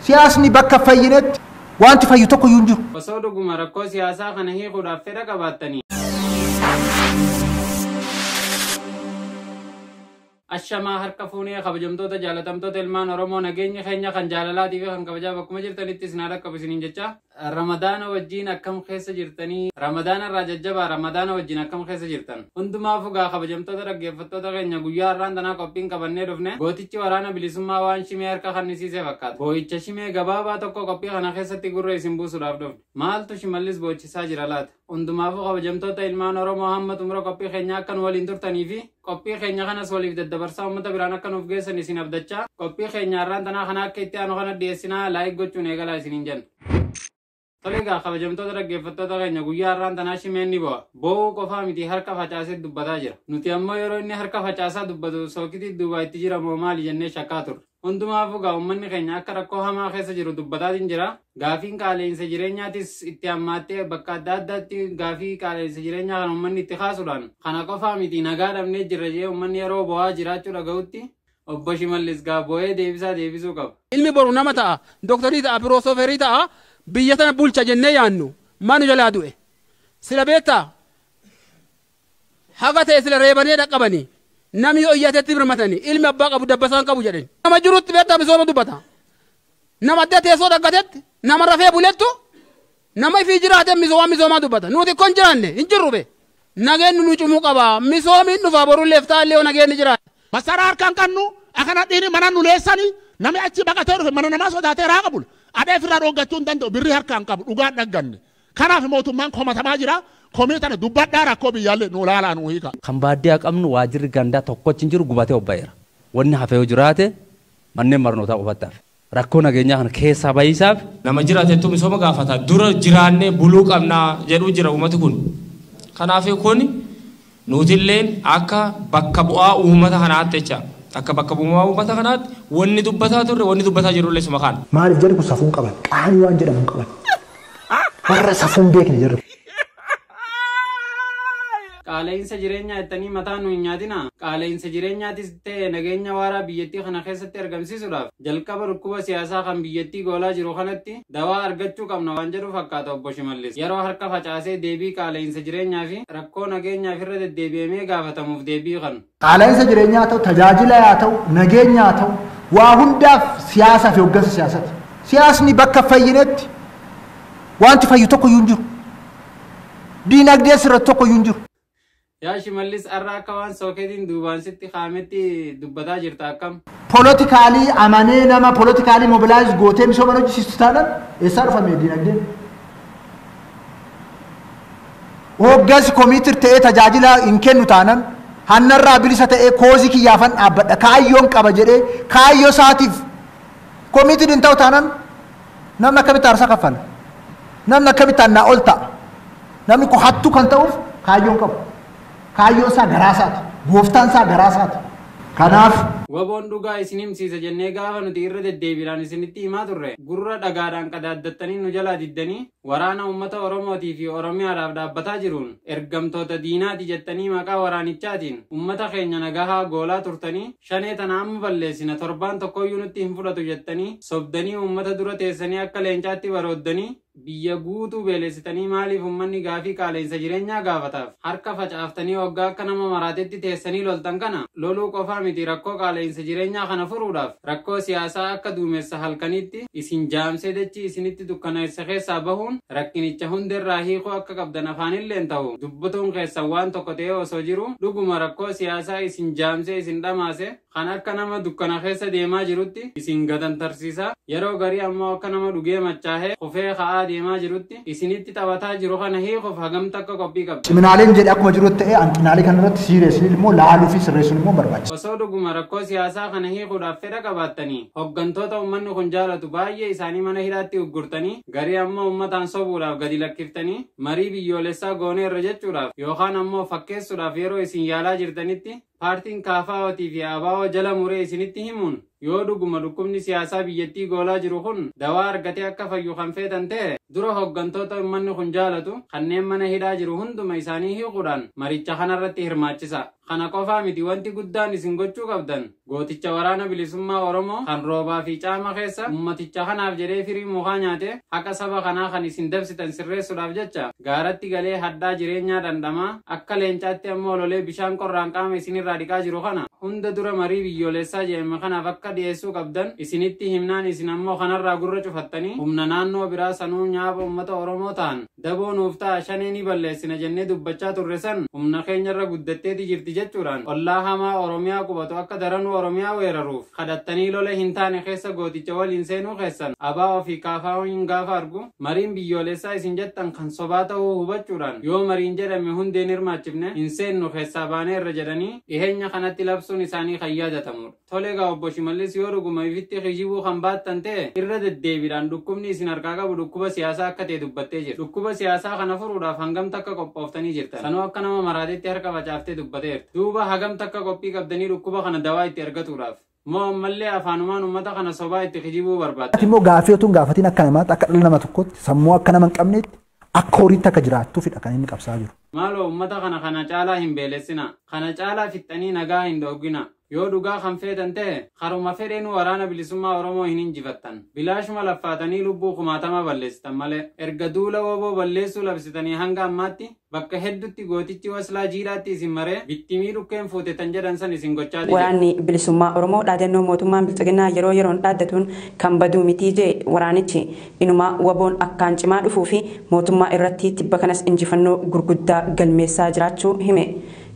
Siyaasni bakka fayyinetti wanti fayyu tokko iyyuu hin jiru. Osoo dhuguma rakkoo siyaasaa kana hiikuudhaaf fedha qabaattanii. Ashamaa harka fuunee kabajamtoota jaalatamtoota ilmaan Oromoo nageenya keenya kan jaalalaatii fi kan kabajaa bakkuma jirtanitti isin haadha qabu isiniin jecha Ramadaana wajjin akkam keessa jirtanii Ramadaana irraa jajjabaa Ramadaana wajjin akkam keessa jirtan hundumaafuu gaa kabajamtoota dhaggeeffattoota keenya guyyaa har'aan tanaa qophiin qabannee dhufne gootichi waraana bilisummaa waan shimee harka kannisiisee fakkaata boo'icha shimee gabaabaa tokko qophii kana keessatti gurra isin buusuudhaaf dhufne maaltu Shimallis boochisaa jira laata hundumaafuu kabajamtoota ilmaan Oromoo hamma xumura qophii keenya akkan waliin turtanii fi qophii keenya kanas waliif daddabarsaa uummata biraan akka nuuf geessan isin abdachaa qophii keenya har'aan tanaa kana akka itti aanu kana dhiyeessinaa like gochuun eegalaa isiniin jenna. Tole egaa kabajamtoota dhaggeeffattoota keenya guyyaa har'aan tanaa shimeen ni bo'a. Boo'uu qofaa miti harka facaasee dubbataa jira. Nuti ammoo yeroo inni harka facaasaa dubbatu sookitii duubaa itti jira moo maali jennee shakkaa turre. Hundumaafuu gaa uummanni keenya akka rakkoo hamaa keessa jiru dubbataatiin jira. Gaafiin qaala'insa jireenyaatis itti hammaattee bakka adda addaatti gaafii qaala'insa jireenyaa kan uummanni itti kaasuudhaan kana qofaa miti nagaa dhabnee jirra jee uummanni yeroo bo'aa jiraachuu dhaga'utti obbo Shimallis gaa boo'ee deebisaa deebisuu qaba. Ilmi boru nama ta'a, dooktarii ta'a, piroosoferii ta'a, biyya tana bulcha jennee yaannu manu jalaa du'e. Sila beektaa haga ta'e sila reebanii dhaqqabanii namni yoo iyyatetti birmatanii ilmi abbaa qabu dabbasaan qabu jedhani. Nama jirutti beektaa misooma dubbata. Nama adda teessoo dhaggatetti nama rafee bulettu nama ifii jiraate misooma misoomaa dubbata. Nuti kon jiraanne hin jirru be. Nageenyi nu cimuu qaba. Misoomiin dhufaa borulleef taallee nageenyi jiraate. Masaraa harkaan qabnu akkana dhiini mana nu leessanii namni achi baqatee dhufe mana namaa sodaatee raaqa bula. Adhee ofirraa dhoggachuu hin danda'u birrii harkaan qabu dhugaan dhagganne. Kanaaf mootummaan komatamaa jira. Komii tana dubbadhaa rakkoo biyyaallee nu ilaalaa nu hiika. Kan baadiyyaa qabnu waajirri gandaa tokkochi hin jiru gubatee obba'eera. Wanni hafe yoo jiraate manneen barnootaa qofatti hafe. Rakkoo nageenyaa kana keessaa bahiisaaf. Nama jiraatettu misooma gaafata. Dura jiraannee buluu qabnaa jedhu jira uummati kun. Kanaaf kun nutilleen akka bakka bu'aa uummata kanaatti jecha. Akka bakka bu'aa uummata kanaatti wanni dubbataa turre wanni dubbataa jirullee suma kana. Maaliif jedhu kun safuun qaban qaanii waan jedhamu hin qaban. Warra safuun beekne jedhu. Qaala'insa jireenyaa jettanii mataa nu hin nyaatina. Qaala'insa jireenyaatis ta'e nageenya waaraa biyyattii kana keessatti argamsiisuudhaaf jalqaba dhukkuba siyaasaa kan biyyattii goolaa jiru kanatti dawaa argachuu qabna waan jedhu fakkaata obbo Shimallis. Yeroo harka facaasee deebii qaala'insa jireenyaa fi rakkoo nageenyaaf irra deddeebi'amee gaafatamuuf deebii kanu. Qaala'insa jireenyaa ta'u, tajaajila haa ta'u, nageenya haa ta'u, waa hundaaf siyaasaa fi hooggansa siyaasaati. Siyaasni bakka fayyinetti wanti fayyu tokko iyyuu hin jiru. Diinagdee sirratti tokko iyyuu hin jiru. Yaa Shimallis har'a akka waan sooketiin duubaan sitti kaametti dubbataa jirta akkam? Poolootikaalii amanee nama poolootikaalii mobilaayiz gootee misooma hojjisiistu taanaan eessaa dhufame diinagdeen? Hooggansi koomiitir ta'ee tajaajila hin kennu taanaan hannarraa bilisa ta'ee koozii kiyyaafan dhaabbadha kaayyoon qaba jedhee kaayyoo isaatiif koomiitir hin ta'u taanaan namni akkamitti aarsaa kaffala? Namni akkamitti annaa ol ta'a? Namni kun hattuu kan ta'uuf kaayyoon qabu. Kaayyoon isaa garaa isaati. Gooftaan isaa garaa isaati. Kanaaf Waboon dhugaa isin himsiisa jennee gaafa nuti irra deddeebiidhaan isinitti himaa turre gurra dhagaadhaan qadaaddattanii nu jalaa diddanii waraana uummata Oromootii fi Oromiyaadhaaf dhaabbataa jiruun ergamtoota diinaati jettanii maqaa waraanichaatiin uummata keenya nagahaa goolaa turtanii shanee tana amma balleessina torbaan tokkoyyuu nutti hin fudhatu jettanii sobdanii uummata dura teessanii akka leencaatti barooddanii biyya guutuu beelessitanii maaliif uummanni gaafii qaala'insa jireenyaa gaafataaf harka facaaftanii waggaa akka nama maraatetti teessanii loltan kana loluu qofaa miti rakkoo qaala'insa jireenyaa kana furuudhaaf rakkoo siyaasaa akka duumessa halkanitti isin jaamsee dachii isinitti dukkaneessa keessaa bahuun rakkinicha hundirraa hiikuu akka qabdan afaanilleen ta'u dubbatuun keessan waan tokko ta'ee osoo jiru dhuguma rakkoo siyaasaa isin jaamsee isin dhamaase kan akka nama dukkana keessa deemaa jirutti isin gatantarsiisa yeroo garii ammoo akka nama dhugee machaahee kufee ka'aa deemaa jirutti isinitti taphataa jiru kana hiikuuf hagamta akka qophii qabdu. Ciminaaleen jedhe akkuma jirutti ta'ee hanqinaalee kanarratti siireessuun immoo laaluu fi sirreessuun immoo barbaachisa. Osoo dhuguma rakkoo siyaasaa kana hiikuudhaaf fedha qabaattanii hooggantoota uummanni kun jaalatu baay'ee isaanii mana hidhaatti uggurtanii garii ammoo uummataan sobuudhaaf gadi lakkiftanii marii biyyoolessaa gooneerra jechuudhaaf yookaan ammoo fakkeessuudhaaf yeroo isin yaalaa jirtanitti paartiin KFO'tii fi ABO jala muree isinitti himuun yoo dhuguma dhukkubni siyaasaa biyyattii goolaa jiru kun dawaa argatee akka fayyu kan feetan ta'e Dura hooggantoota uummanni kun jaalatu kanneen mana hidhaa jiru hunduma isaanii hiikuudhaan maricha kanarratti hirmaachisa. Kana qofaa miti, wanti guddaan isin gochuu qabdan gooticha Waraana Bilisummaa Oromoo kan roobaa fi caama keessa ummaticha kanaaf jedhee firii mukaa nyaate, haqa saba kanaa kan isin dabsitan sirreessuudhaaf jecha gaaratti galee haddaa jireenyaa dhandhamaa, akka leencaatti ammoo lolee bishaan qorraan qaama isinirraa dhiqaa jiru kana hunda dura marii biyyoolessaa jedhame kanaaf akka dhiyeessuu qabdan isinitti himnaan, isin ammoo kanarraa gurra cufattanii humna naannoo biraa sanuu nyaaba uummata Oromoo ta'an daboo nuuf ta'a, shanee ni balleessina jennee dubbachaa turre san humna keenyarra guddatteeti jirti jechuudhaan ollaa hamaa Oromiyaa qubatu akka daranuu Oromiyaa weeraruuf kadhattanii lola hin taane keessa gooticha waliin seenuu keessan abaa ofii kaafaa'uun gaafa argu, mariin biyyoolessaa isin jettan kan sobaa ta'uu hubachuudhaan yoo mariin jedhame hundeen hirmaachifne hin seennu, keessaa baanee irra jedhanii dhiheenya kanatti labsuun isaanii kan yaadatamudha. Tole egaa, obbo Shimallis, yoo dhuguma ifitti kijibuu kan baattan ta'e, irra deddeebiidhaan dhukkubni isin harkaa qabu dhukkuba siyaasaa akka ta'e dubbattee jirti. Dhukkuba siyaasaa kana furuudhaaf hangam takka qophooftanii jirtan? Sanuu akka nama maraatetti harka facaaftee dubbateerta. Duuba hagam takka qophii qabdanii dhukkuba kana dawaa itti argatuudhaaf? Moo ammallee afaanumaan uummata kana sobaa itti kijibuu barbaadda? Ati immoo gaaffii otoo hin gaafatiin akka namaatti, akka dhala nama tokkotti, sammuu akka nama hin qabneetti, akka horiitti akka jiraattuufidha kan inni qabsaa jiru. Maaloo, uummata kana kana caalaa hin beelessina. Kana caalaa fixxanii nagaa hin dhoogina. Yoo dhugaa kan feetan ta'e, karuma fedheen Waraana Bilisummaa Oromoo hin injifattan. Bilaashuma laffaatanii lubbuu kumaatama balleessitan malee. Erga duula WBO balleessuu labsitanii hanga ammaatti bakka hedduutti gootichi waslaa jiidhaatti isin maree bittimii dhukkeen fuutetan jedhan san isin gochaa jira. Waraanni Bilisummaa Oromoo dhaadannoo mootummaan Bilxiginnaa yeroo yeroon dhaaddatuun kan baduu mitii jee waraanichi. Inumaa WBOn akkaan cimaa dhufuu fi mootummaa irratti tibba kanas injifannoo gurguddaa galmeessaa jiraachuu hime.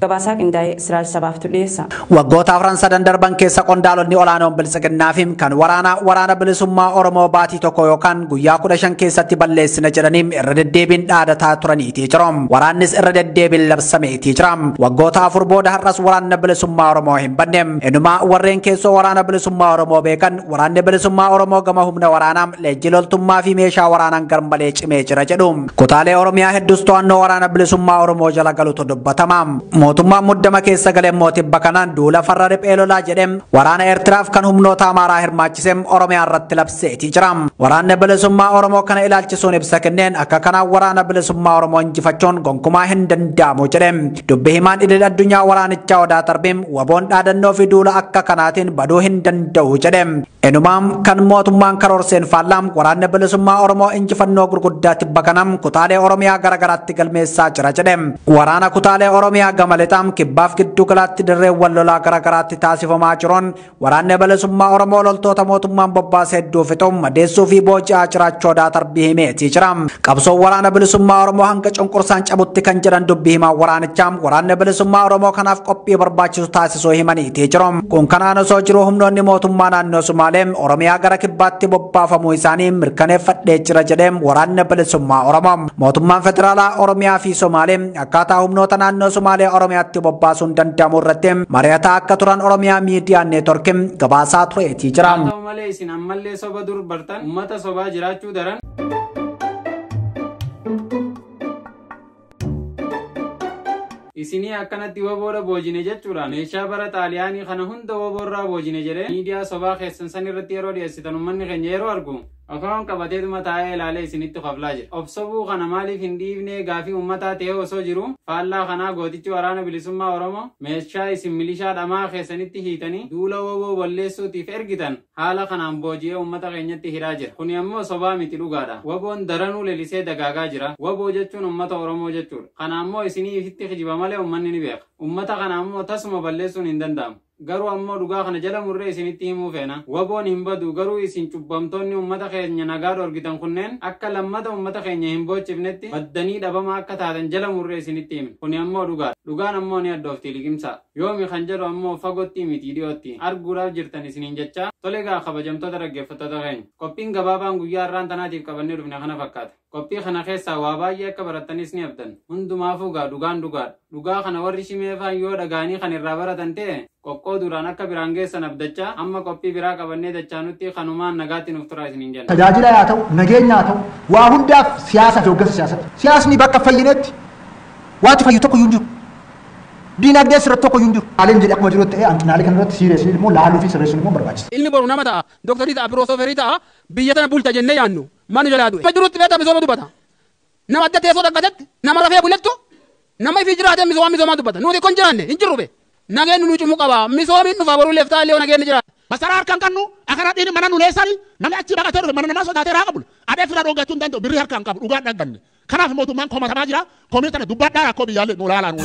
Gabaasaa qindaa'ee Siraaj Sabaaftu dhiyeessa. Waggoota afran sadan darban keessa qondaalonni olaanoon Bilxiginnaa fi kan waraana Waraana Bilisummaa Oromoo baatii 1 yookaan guyyaa 15 keessatti balleessina jedhanii irra deddeebiin dhaadataa turaniitii jiru. Waraannis irra deddeebiin labsameetii jira. Waggoota 4 booda har'as Waraanna Bilisummaa Oromoo hin banne. Inumaa warreen keessoo Waraana Bilisummaa Oromoo beekan Waraanni Bilisummaa Oromoo gama humna waraanaa, leenjii loltummaa fi meeshaa waraanaan garmalee cimee jira jedhu. Kutaalee Oromiyaa hedduus to'annoo Waraana Bilisummaa Oromoo jala galutu dubbatama. Mootummaan muddama keessa galee tibba kanaan duula farra riphee lolaa jedhee waraana Eertiraaf kan humnoota Amaaraa hirmaachisee Oromiyaa irratti labseetii jira. Waraanni Bilisummaa Oromoo kana ilaalchisuun ibsa kenneen akka kanaan Waraana Bilisummaa Oromoo injifachuun gonkumaa hin danda'amu jedhe. Dubbi himaan idil addunyaa waraanichaa Odaa Tarbiin WBOn dhaadannoo fi duula akka kanaatiin baduu hin danda'u jedhe. Inumaan kan mootummaan karoorseen faallaa Waraanni Bilisummaa Oromoo injifannoo gurguddaa tibba kanaan kutaalee Oromiyaa garaagaraatti galmeessaa jira jedhe. Waraana kutaalee Oromiyaa gama lixaam, kibbaaf giddu galaatti dirreewwan lolaa garaagaraatti taasifamaa jiruun Waraanni Bilisummaa Oromoo loltoota mootummaan bobbaasee hedduu fixuun, madeessuu fi booji'aa jiraachuu Odaa Tarbii himeetii jira. Qabsoon Waraana Bilisummaa Oromoo hanga cunqursaan cabutti kan jedhan dubbii himaa waraanichaa, Waraanni Bilisummaa Oromoo kanaaf qophii barbaachisu taasisuu himaniitii jiru. Kun kanaan osoo jiru humnoonni mootummaa naannoo Sumaalee Oromiyaa gara kibbaatti bobbaafamuu isaanii mirkaneeffadhee jira jedhee Waraanni Bilisummaa Oromoo. Mootummaan federaalaa Oromiyaa fi Somaalee akkaataa humnoota naannoo Sumaalee Oromiyaatti bobbaasuun danda'amu irratti mari'ataa akka turan Oromiyaa Miidiyaa Neetworkii gabaasaa tureetii jira. Haa ta'u malee, isin ammallee soba dur bartan uummata sobaa jiraachuu daran isinii akkanatti WBOdha boojine jechuudhaan meeshaa bara Xaaliyaanii kana hunda WBOrraa boojine jedhee miidiyaa sobaa keessan san irratti yeroo dhiyeessitan, uummanni keenya yeroo argu afaan qabateetuma taa'ee ilaalee isinitti koflaa jira. Obsobuu kana maaliif hin dhiifnee gaafii uummataa ta'ee osoo jiru, faallaa kanaa gootichi Waraana Bilisummaa Oromoo meeshaa isin milishaa dhamaa keessanitti hiitanii duula WBO balleessuutiif ergitan haala kanaan booji'ee uummata keenyatti hidhaa jira. Kuni ammoo sobaa miti, dhugaadha. WBOn daranuu lelisee dagaagaa jira. WBO jechuun uummata Oromoo jechuudha. Kana ammoo isinii ifitti kijiba malee uummanni ni beeka. Uummata kana ammoo tasuma balleessuun hin danda'amu. Garuu ammoo dhugaa kana jala murree isinitti himuu feena. WBOn hin badu, garuu isin cubbamtoonni uummata keenya nagaa dhorgitan kunneen akka lammata uummata keenya hin boochifnetti baddanii dhabama akka taatan jala murree isinitti himne. Kuni ammoo dhugaadha. Dhugaan ammoo ni addoofti, liqimsa. Yoomi kan jedhu ammoo fagootti miti, dhiyootti. Arguudhaaf jirtan isiniin jecha. Tole egaa, kabajamtoota dhaggeeffattoota keenya. Qophiin gabaabaan guyyaa har'aan tanaatiif qabannee dhufne kana fakkaata. Qophii kana keessaa waa baay'ee akka barattanis ni abdan. Hundumaafuu gaa dhugaan dhugaadha. Dhugaa kana warri shimee faan yoo dhagaanii kan irraa baratan ta'e qoqqooduudhaan akka biraan geessan abdachaa, amma qophii biraa qabannee dachaanutti kanumaan nagaatti nuuf turaa isiniin jenna. Tajaajila haa ta'u, nageenya haa ta'u, waa hundaaf siyaasa fi hooggansa siyaasaati. Siyaasni bakka fayyinetti waanti fayyu tokko iyyuu hin jiru. Diinagdee sirratti tokko iyyuu hin jiru. Haaleen jedhe akkuma jiru ta'ee, hanqinaalee kana irratti siireessuun immoo laaluu fi sirreessuun immoo barbaachisa. Ilmi boru nama ta'a, dooktarii ta'a, piroofeesarii ta'a, biyya tana bulcha jennee yaannu. Manu jalaa du'e. Jirutti beektaa misooma dubbata. Nama adda teessoo dhaggatetti nama rafee bulettu nama ifii jiraatee misooma misoomaa dubbata. Nuti kun jiraanne hin jirru be. Nageenyi nu cimuu qaba. Misoomiin dhufa boruu leeftaa illee nageenyi jiraata. Masaraa harkaan qabnu akkana dhiini mana nu leessani namni achi baqatee dhufe mana namaa sodaatee raaqa bula. Adee fira dhoggachuu hin danda'u birrii harkaan qabu dhugaan dhagganne. Kanaaf mootummaan komatamaa jira. Komii tana dubbadhaa rakkoo biyyaallee nu ilaalaa nu.